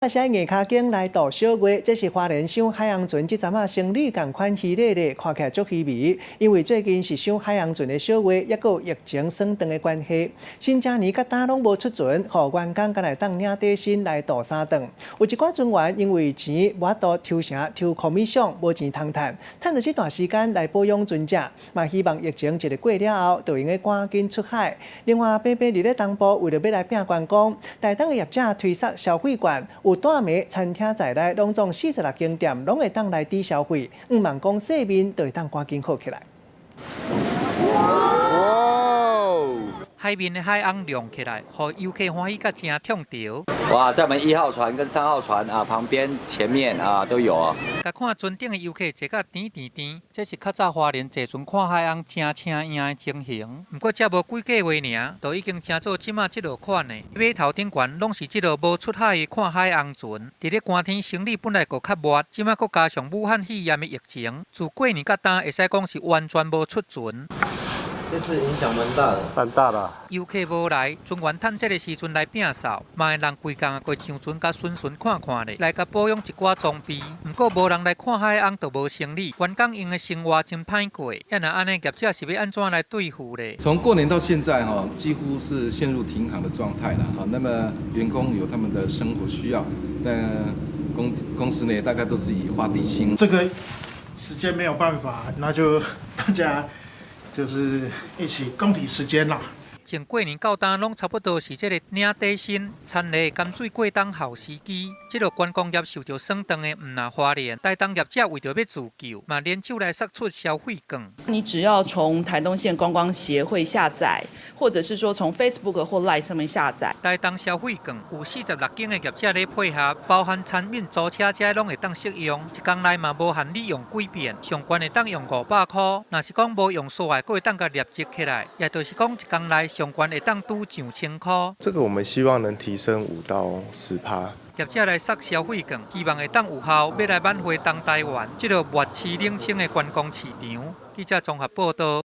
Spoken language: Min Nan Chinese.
是愛硬跤肩來度小月，這是花蓮賞海翁船這陣仔生理仝款稀咧咧，看起來足稀微。因為最近是賞海翁船的小月，抑閣有疫情鎖頓的關係，新正年佮今攏無出船，予員工干焦會當領底薪來度三頓。有一寡船員因為錢無法度抽成抽 commission，無錢通趁，趁著這段時間來保養船隻，嘛希望疫情一个過了後，就會用趕緊出海。另外，平平佇咧東部為著欲來拼觀光，台東的業者推捒消費券，有大暝餐廳在內，攏總46間店攏會當來抵消費，向望講世面就會當趕緊好起來。哇！海面的海翁亮起來，予遊客歡喜甲誠暢著。哇，在我們1號船跟3號船啊，旁邊、前面啊都有啊。共看船頂的遊客坐甲甜甜甜，這是較早花蓮坐船看海翁誠請影的情形。毋過才無幾個月爾，就已經成做這馬這落款的。碼頭頂懸攏是這落無出海的看海翁船。佇咧寒天生理本來就較熱，這馬閣加上武漢肺炎的疫情，自過年到今會使講是完全無出船。這次影響蠻大的，蠻大的。遊客無來，船員趁這个時陣來摒掃，嘛會人規工過上船共巡巡看看咧，來共保養一寡裝備。毋過無人來看海翁，就無生理，員工𪜶的生活真歹過。啊若按呢，業者是欲按怎來對付咧？從過年到現在，哈，幾乎是陷入停航的狀態了，哈。那麼員工有他們的生活需要，那公司呢，大概都是以發底薪。這個時間沒有辦法，那就大家就是一起共體時艱啦。從過年到今，攏差不多是這个領底薪、田螺鹹水過冬好時機。這个觀光業受著損斷的，毋但花蓮、台東業者為著欲自救，嘛聯手來釋出消費券。你只要從台東縣觀光協會下載，或者是說從 Facebook 或 Line 上面下載。台東消費券有46間的業者咧配合，包含餐飲、租車這攏會當適用。一工內嘛無限你用幾遍，上懸會當用500箍。若是講無用煞的，閣會當共疊積起來，也就是講一工內上懸會當拄上千箍。這個我們希望能提升5到10%。業者來釋消費券，希望會當有效欲來挽回東台灣這个末市冷清的觀光市場。記者綜合報道。